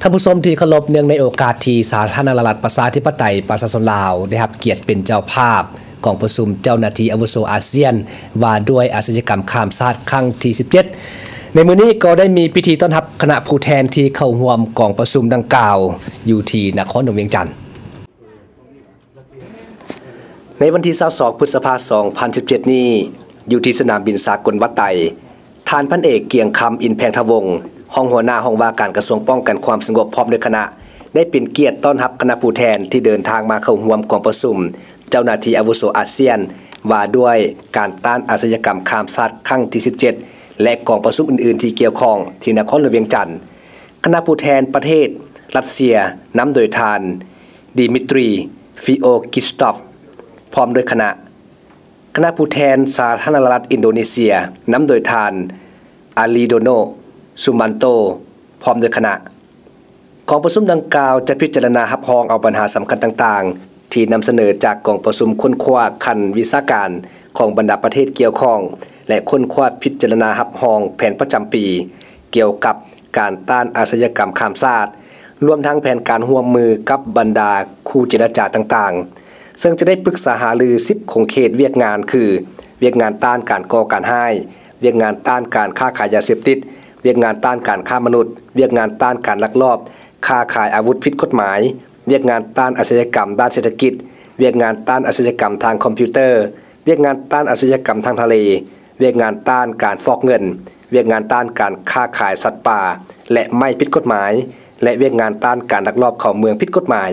ທ່ານຜູ້ຊົມທີ່ເຄົາລົບ, ເນື່ອງໃນໂອກາດທີ່ສາທາລະນະລັດປະຊາທິປະໄຕປະຊາຊົນລາວ ໄດ້ຮັບກຽດເປັນເຈົ້າພາບກອງປະຊຸມເຈົ້າໜ້າທີ່ອາວຸໂສອາຊຽນ ວ່າດ້ວຍອາຊະຍາກຳຂ້າມຊາດຄັ້ງທີສິບເຈັດ ໃນມື້ນີ້ກໍໄດ້ມີພິທີຕ້ອນຮັບຄະນະຜູ້ແທນທີ່ເຂົ້າຮ່ວມກອງປະຊຸມດັ່ງກ່າວ ຢູ່ທີ່ນະຄອນຫຼວງວຽງຈັນ. ໃນວັນທີຊາວສອງ ພຶດສະພາ ສອງພັນສິບເຈັດນີ້, ຢູ່ທີ່ສະໜາມບິນສາກົນວັດໄຕ, ທ່ານພັນເອກ ກຽງຄຳ ອິນແພງທະວົງ, ຮອງຫົວໜ້າຫ້ອງວ່າການກະຊວງປ້ອງກັນຄວາມສະຫງົບ ພ້ອມດ້ວຍຄະນະ ໄດ້ເປັນກຽດຕ້ອນຮັບຄະນະຜູ້ແທນທີ່ເດີນທາງມາເຂົ້າຮ່ວມກອງປະຊຸມເຈົ້າໜ້າທີ່ອາວຸໂສອາຊຽນ ວ່າດ້ວຍການຕ້ານອາຊະຍາກຳຂ້າມຊາດຄັ້ງທີສິບເຈັດ ແລະ ກອງປະຊຸມອື່ນໆທີ່ກ່ຽວຂ້ອງທີ່ນະຄອນຫຼວງວຽງຈັນ. ຄະນະຜູ້ແທນປະເທດຣັດເຊຍ ນຳໂດຍທ່ານ ດີມິດຕຣີ ຟີໂອກິສຕອຟ ພ້ອມດ້ວຍຄະນະ, ຄະນະຜູ້ແທນສາທາລະນະລັດອິນໂດເນເຊຍ ນຳໂດຍທ່ານ ອາລີໂດໂນ ຊູມານໂຕ ພ້ອມດ້ວຍຄະນະ. ກອງປະຊຸມດັ່ງກ່າວຈະພິຈາລະນາຮັບຮອງເອົາບັນຫາສຳຄັນຕ່າງໆ ທີ່ນຳສະເໜີຈາກກອງປະຊຸມຄົ້ນຄວ້າຂັ້ນວິຊາການຂອງບັນດາປະເທດກ່ຽວຂ້ອງ ແລະ ຄົ້ນຄວ້າພິຈາລະນາຮັບຮອງແຜນປະຈຳປີ ກ່ຽວກັບການຕ້ານອາຊະຍາກຳຂ້າມຊາດ, ລວມທັງແຜນການຮ່ວມມືກັບບັນດາຄູ່ເຈລະຈາຕ່າງໆ, ເຊິ່ງຈະໄດ້ປຶກສາຫາລືສິບຂົງເຂດວຽກງານ ຄື ວຽກງານຕ້ານການກໍ່ການຮ້າຍ, ວຽກງານຕ້ານການຄ້າຂາຍຢາເສບຕິດ, ວຽກງານຕ້ານການຄ້າມະນຸດ, ວຽກງານຕ້ານການລັກລອບຄ້າຂາຍອາວຸດຜິດກົດໝາຍ, ວຽກງານຕ້ານອາຊະຍາກຳດ້ານເສດຖະກິດ, ວຽກງານຕ້ານອາຊະຍາກຳທາງຄອມພິວເຕີ, ວຽກງານຕ້ານອາຊະຍາກຳທາງທະເລ, ວຽກງານຕ້ານການຟອກເງິນ, ວຽກງານຕ້ານການຄ້າຂາຍສັດປ່າ ແລະ ໄມ້ຜິດກົດໝາຍ ແລະ ວຽກງານຕ້ານການລັກລອບເຂົ້າເມືອງຜິດກົດໝາຍ.